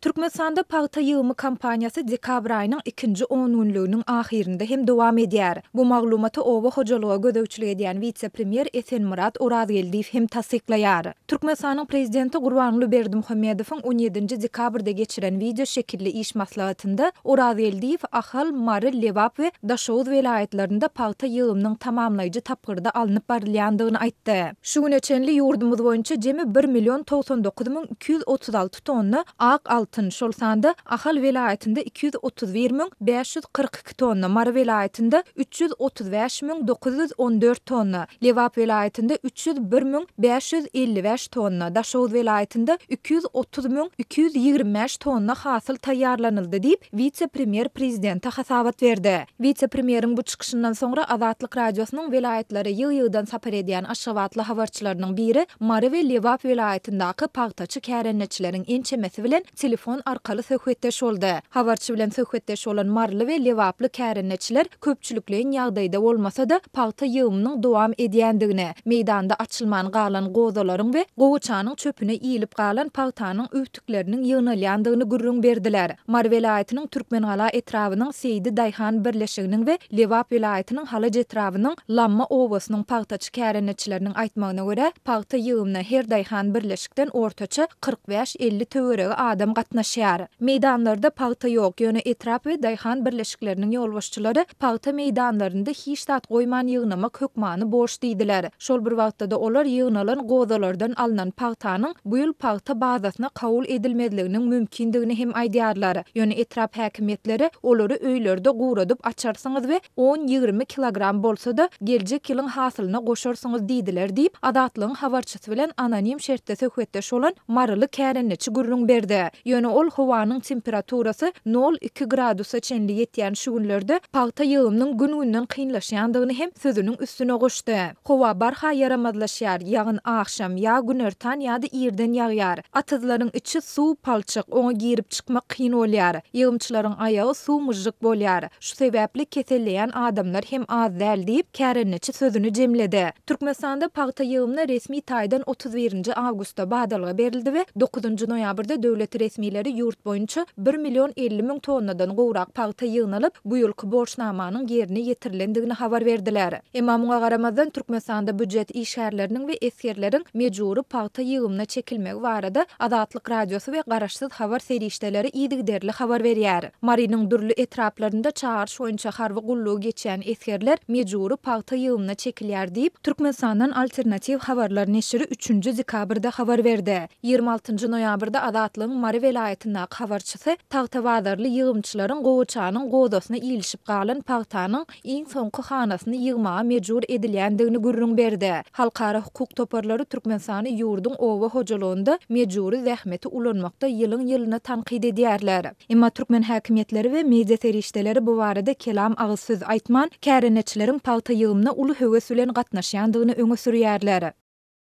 Türkmenistanda pagta ýygymy kampaniýasy dekabr aýynyň ikinji ongünlüginiň ahyrynda hem dowam edýär. Bu maglumaty oba hojalyga gözegçilik edýän wise-premýer Esenmyrat Orazgeldiýew hem tassyklaýar. Türkmenistanyň Prezidenti Gurbanguly Berdimuhamedowyň on ýedinji dekabrda geçiren wideo şekilli iş maslahatynda Orazgeldiýew Ahal, Mary, Lebap we Daşoguz welaýatlarynda pagta ýygymynyň tamamlaýjy tapgyrda alnyp barylýandygyny aýtdy. Şu güne çenli ýurdumyz boýunça jemi bir million 99 müň 236 tonna ak altyn, şol sanda Ahal welaýatynda 231 müň 542 tonna, Mary welaýatynda 335 müň 914 tonna, Lebap welaýatynda 301 müň 555 tonna, Daşoguz welaýatynda 230 müň 225 tonna hasyl taýýarlanyldy diýip, wise-premýer prezidente hasabat berdi. Wise-premýeriň bu çykyşyndan soňra Azatlyk Radiosynyň welaýatlara ýygy-ýygydan sapar edýän aşgabatly habarçylarynyň biri Mary we Lebap welaýatyndaky pagtaçy kärendeçileriň ençemesi bilen telefon arkaly söhbetdeş boldy. Habarçy bilen söhbetdeş bolan maryly we lebaply kärendeçiler köpçülikleýin ýagdaýda bolmasa-da, pagta ýygymynyň dowam edýändigini, meýdanda açylman galan gozalaryň we gowaçanyň çöpüne iýlip galan pagtanyň üwtükleriniň ýygnalýandygyny gürrüň berdiler. Mary welaýatynyň Türkmengala etrabynyň Seýdi daýhan birleşiginiň we Lebap welaýatynyň Halaç etrabynyň Lamma obasynyň pagtaçy kärendeçileriniň aýtmagyna görä, pagta ýygymyna her daýhan birleşikden ortaça 45-50 töweregi adam gatnaşýar. Meýdanlarda pagta ýok, ýöne etrap we daýhan birleşikleriniň ýolbaşçylary pagta meýdanlarynda hiç zat goýman ýygnamak hökmany borç diýdiler. Şol bir wagtda-da olar ýygnalan gozalardan alnan pagtanyň bu ýyl pagta bazasyna kabul edilmezliginiň mümkindigini hem aýdýarlar. Ýöne etrap häkimiýetleri olary öýlerde guradyp açarsyňyz we on-ýigrimi kilogram bolsa-da, geljek ýylyň hasylyna goşarsyňyz diýdiler diýip, Azatlygyň habarçysy bilen anonim şertde söhbetdeş bolan maryly kärendeçi gürrüň berdi. Ýöne ol howanyň temperaturasy nol iki gradusa çenli ýetýän şu günlerde pagta ýygymynyň gün-günden kynlaşýandygyny hem sözüniň üstüne goşdy. Howa barha ýaramazlaşýar, ýagyn agşam, ýa günortan ýa-da irden ýagýar. Atyzlaryň içi suw, palçyk, oňa girip-çykmak kyn bolýar. Ýygymçylaryň aýagy suw myžžyk bolýar. Şu sebäpli keselleýän adamlar hem az däl diýip, kärendeçi sözüni jemledi. Türkmenistanda pagta ýygymyna resmi taýdan 31 nji awgustda badalga berildi we dokuzynjy noýabrda döwlet resmileri ýurt boýunça bir million 50 müň tonnadan gowrak pagta ýygnalyp, bu ýylky borçnamanyň ýerine ýetirilendigini habar berdiler. Emma muňa garamazdan, Türkmenistanda býujet işgärleriniň we esgerleriň mejbury pagta ýygymyna çekilmegi barada Azatlyk Radiosy we garaşsyz habar serişdeleri yzygiderli habar berýär. Marynyň dürli etraplarynda çagyryş boýunça harby gullugy geçýän esgerler mejbury pagta ýygymyna çekilýär diýip, Türkmenistandan Alternatiw habarlar neşiri üçünji dekabrda habar berdi. 26 nji noýabrda Azatlygyň Mary welaýatyndaky habarçysy tagtabazarly ýygymçylaryň gowaçanyň gozasyna ilişip galan pagtanyň iň soňky hanasyny ýygmaga mejbur edilýändigini gürrüň berdi. Halkara hukuk toparlary Türkmenistany ýurduň oba hojalygynda mejbury zähmeti ulanmakda ýylyň-ýylyna tankyt edýärler. Emma türkmen häkimiýetleri we media serişdeleri bu barada kelam agyz söz aýtman, kärendeçileriň pagta ýygymyna uly höwes bilen gatnaşýandygyny öňe sürýärler.